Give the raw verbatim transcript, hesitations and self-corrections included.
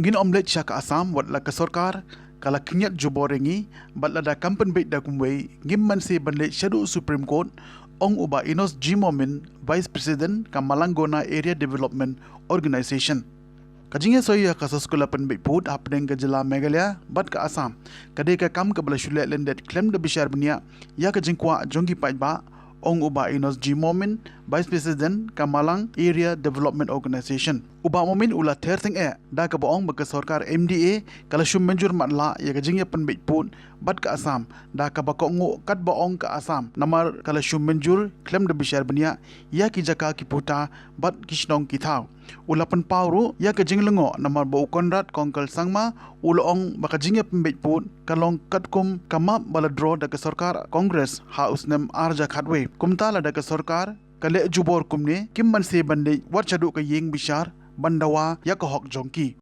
Ngin ym leit sha ka Assam wat la ka sorkar ka la khynñiat jubor ïa ngi, bad lada kam pynbeit da kumwei ngim banse ban leit shaduh Supreme Court, ong u Bah Enos G Momin, Vice President ka Malang Gona Area Development Organisation. Ka jingïasoi ïa ka soskular pynbeit pud hapdeng ka jylla Meghalaya bad ka Assam ka dei ka kam kaba la shu leh lyndet khlem da bishar bniah ïa ka jingkwah jong ki paidbah, ong u Bah Enos G Momin, Vice President ka Malang Area Development Organisation. U Bah Momin u la ther tyngeh da kaba ong ba ka sorkar M D A ka la shu mynjur matlah ïa ka jingïapynbeit pud bad ka Assam da kaba kohnguh katba ong ka Assam, namar ka la shu mynjur khlem da bishar bniah ïa ki jaka ki puta bad ki shnong ki thaw. U la pynpaw ruh ïa ka jinglyngngoh namar ba u Conrad Kongkal Sangma u la ong ba ka jingïapynbeit pud ka long katkum ka map ba la draw da ka sorkar Congress ha u snem ar hajar khatwei. Kumta lada ka sorkar ka leh jubor kumne, kim banse ban leit wat shaduh ka ïing bishar ban dawa ïa ka hok jong ki.